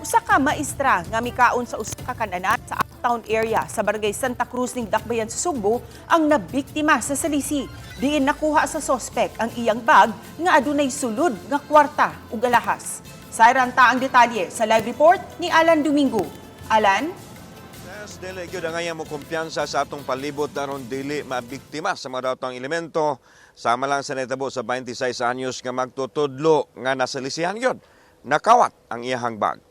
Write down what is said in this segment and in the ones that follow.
Usa ka maestra nga mikaon sa usa ka kananan sa Uptown area sa Barangay Santa Cruz ning Dakbayan sa Sugbo ang nabiktima sa salisi. Diin nakuha sa sospek ang iyang bag nga adunay sulod nga kwarta ug alahas. Sayran ta ang detalye sa live report ni Alan Domingo. Alan? Yes, dili gyud ang mo kumpiyansa sa atong palibot aron dili mabiktima sa mga daotang elemento. Sama lang sa nahitabo sa 26 anyos nga magtutudlo nga nasalisihan gyud. Nakawat ang iyahang bag.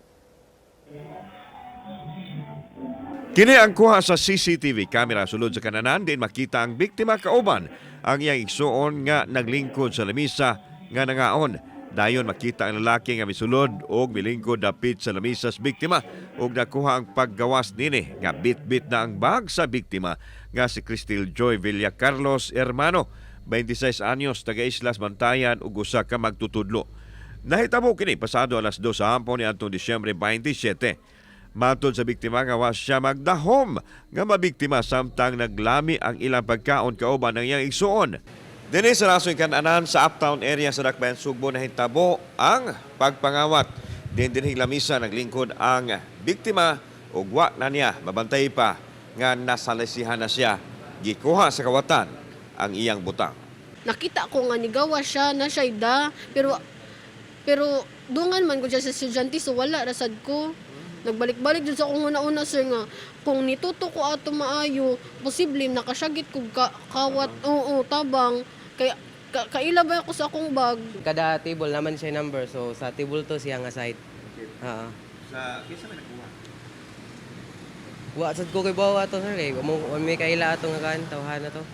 Kini ang kuha sa CCTV camera sulod sa kananan din makita ang biktima kauban ang iyang igsuon nga naglingkod sa lamisa nga nangaon. Dayon makita ang lalaki nga misulod og milingkod dapit sa lamisa sa biktima ug nakuha ang paggawas nini nga bit-bit na ang bag sa biktima nga si Cristel Joy Villa Carlos Hermano, 26 anyos, taga Islas Bantayan ug usa ka magtutudlo. Nahitabo kini pasado alas 2 sa hapon ni atong Disyembre 27. Matod sa biktima nga wa siya magdahom nga mabiktima samtang naglami ang ilang pagkaon kauban ng iyang igsuon. Dinhi sa nasoy kananan sa Uptown area sa Dakbayan Sugbo nahitabo ang pagpangawat. Din dinhi lamisa naglingkod ang biktima ug wa na niya mabantay pa nga nasalisihan na siya. Gikuha sa kawatan ang iyang butang. Nakita ko nga nigawa siya na siya da, pero pero dungan man ko siya sa estudyante, so wala rasad ko. Nagbalik-balik jud sa akong una-una, sir, nga kung nituto ko ato maayo, posible nakasyagit ko kawat, oo, tabang kay kaila ba ako sa akong bag. Kada table naman siya number, so sa table to siya nga side. Oo. Sa kinsa may nakuha? Wa sad ko kay bawa ato, sir, kay mo may kaila ato nga kan tawhan na to.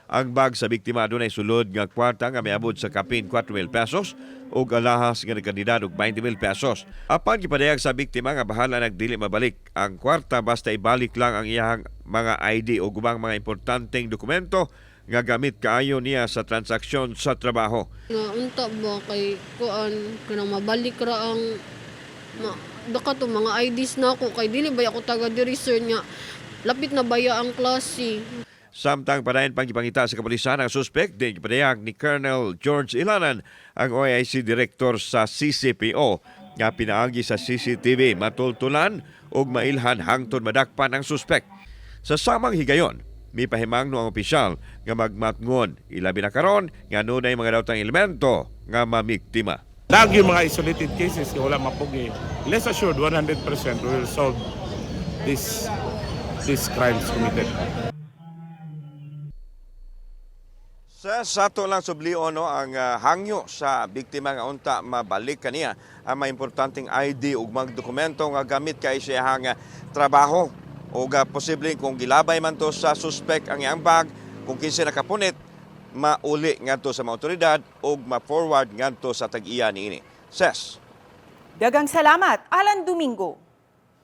Ang bag sa biktima adunay sulod nga kwarta nga miabot sa kapin 4,000 pesos ug alahas nga nagkandidad og 20,000 pesos. Apan gipadayag sa biktima nga bahala nagdili mabalik ang kwarta basta ibalik lang ang iyang mga ID o ubang mga importanteng dokumento nga gamit kaayo niya sa transaksyon sa trabaho. Nga unta ba kay kuan kanang mabalik ra ang daka to mga IDs na ako kay dili ba ako taga diri, sir, nga lapit na baya ang klase. Samtang padayon pang gipangita sa kapulisan ang suspek, din gipadayag ni Colonel George Ilanan, ang OIC Director sa CCPO, nga pinaagi sa CCTV matultulan ug mailhan hangtod madakpan ang suspek. Sa samang higayon, mipahimangno ang opisyal nga magmatngon ilabi na karon nga adunay mga daotang elemento nga mamiktima. Lagi mga isolated cases nga wala mapugi. Less assured 100% we will solve these crimes committed. Sa sato lang sublion, no, ang hangyo sa biktima nga unta mabalik kaniya ang mga importanteng ID ug mga dokumento nga gamit kay siyang trabaho ug posibleng kung gilabay man to sa suspect ang iyang bag, kung kinsa nakapunit, mauli ngadto sa mga otoridad ug ma-forward ngadto sa tag-iya niini. Ses. Dagang salamat, Alan Domingo.